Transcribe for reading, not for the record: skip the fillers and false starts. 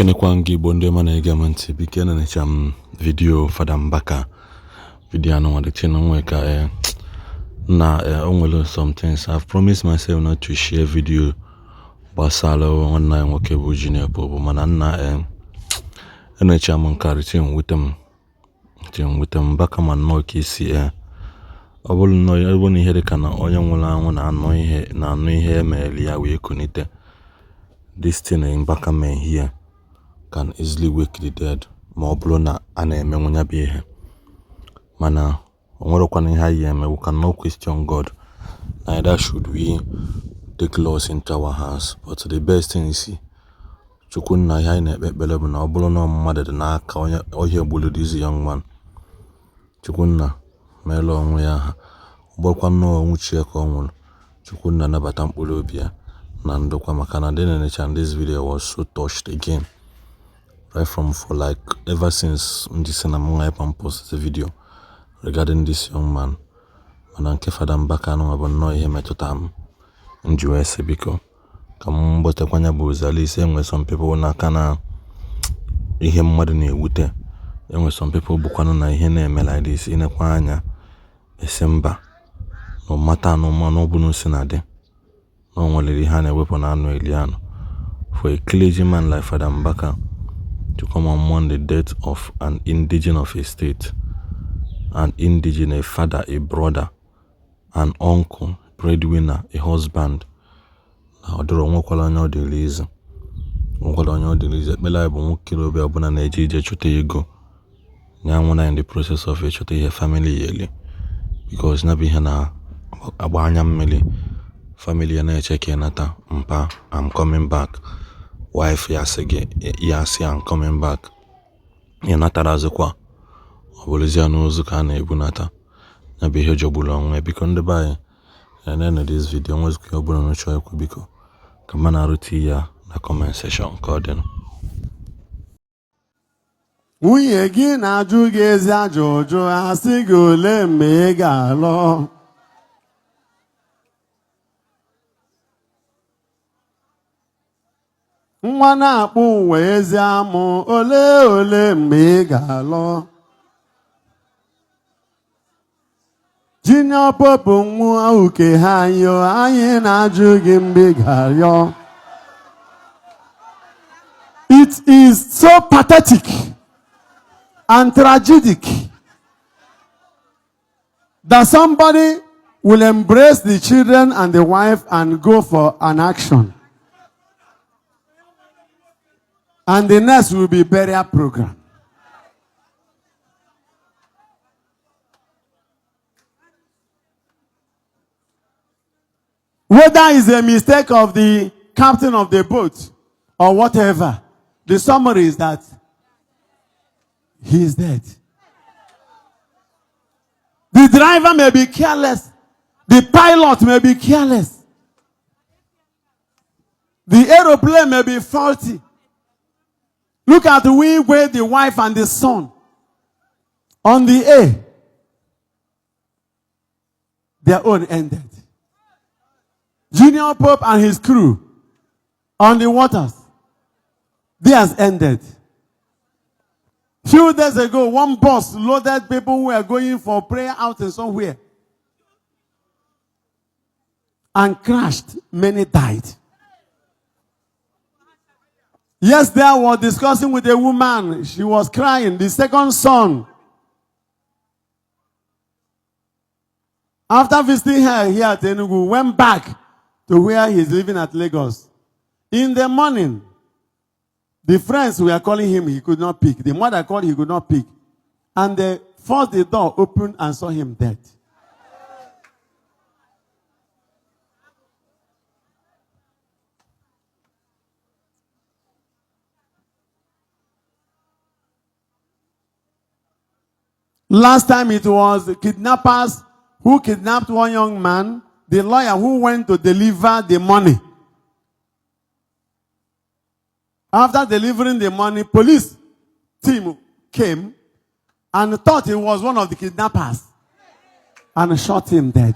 Ekenekwa m gị, Igbo ndị ọma na-ege m ntị. Biko, enenecha m video Fada Mbaka, video anụnwa the thing nwe ka na o nwere some things I've promised myself not to share video gbasara nwanne anyị nwoke bụ Junior Pope, mana nna, enecha m nke a, the thing wute m, thing wute m. Mbaka ma nnọọ ka isi ọ bụrụ nnọọ, ọ bụrụ na ihe dị ka na onye nwụrụ anwụ na-anụ ihe, na-anụ ihe emere ya wee kunite. This thing Mbaka mee here can easily wake the dead, ma ọ bụrụ na a na-emenwu ya bụ ihe. Mana o nwerekwana ihe anyị eme. We cannot question God, neither should we take laws into our hands, but the best thing is, Chukwu nna, ihe anyị na-ekpe ekpere bụ na ọ bụrụ na mmadụ dị n'aka onye ohia gburu this young man, Chukwu nna meela onwe ya aha. Ọ bụrụkwa nnọọ nwuchie ka ọ nwụrụ, Chukwu nna nabata mkpụrụ obi ya na ndokwa, maka na ndị na-enecha this video was so touched again right from for like ever since ndị si na m nwa m post the video regarding this young man. Mana nke Fada Mbaka anụnwa bụ nnọọ ihe metụta m m ji wee sị, biko, ka m gbatekwanya bụ ozi. At least enwe some people n'aka na ihe mmadụ na-ewute, enwe some people bụkwanụ na ihe na-eme like this, inekwa anya esi mba na mata anụmanụ ọbụla si na dị na o nwere ihe a na-ewepụ na anụ eli anụ. For a clergyman like Fada Mbaka to come and mourn the death of an indigene of a state, an indigene, a father, a brother, an uncle, breadwinner, a husband, na ọ dịrọ, nwekwara onye ọ dịrị izu, nwekwara onye ọ dịrị izu. Ekpere anyị bụ nwoke obi ọbụla na-eje ije chụta ego ya nwụna in the process of ịchụta ihe family ya eli, because na bụ ihe na-agba anya mmiri. Family ya na-eche ka ị nata, "Mpa, I'm coming back." Wife ya sị gị, ya sị, "I'm coming back." Ị natarazikwa, ọ bụrụzie n'ozu ka a na-ebunata. Ya bụ ihe jọgburu onwe. Biko, ndị be anyị enene this video, nwezikwa ihe ọbụla unu chọrọ ikwu, biko ka mma na-arụte ya na comment section. Ka ọ dịnụ. Nwunye gị na-ajụ gị ezi ajụjụ, asị gị, ole mgbe ị ga-alụ? Nwa na-akpụ ụwa ezi amụ, ole ole mgbe ị ga-alụ? Junior Pope nwa uke ha anyị, anyị na-ajụ gị mgbe ị ga-arịọ. It is so pathetic and tragic that somebody will embrace the children and the wife and go for an action. And the next will be burial program. Whether it's a mistake of the captain of the boat or whatever, the summary is that he is dead. The driver may be careless. The pilot may be careless. The aeroplane may be faulty. Look at we where the wife and the son on the air. Their own ended. Junior Pope and his crew on the waters. Theirs ended. Few days ago, one bus loaded people who were going for prayer outing somewhere and crashed. Many died. Yesterday, I was discussing with a woman. She was crying. The second son, after visiting her here at Enugu, went back to where he's living at Lagos. In the morning, the friends were calling him, he could not pick. The mother called, he could not pick. And they forced the door open and saw him dead. Last time it was the kidnappers who kidnapped one young man, the lawyer who went to deliver the money. After delivering the money, police team came and thought he was one of the kidnappers and shot him dead.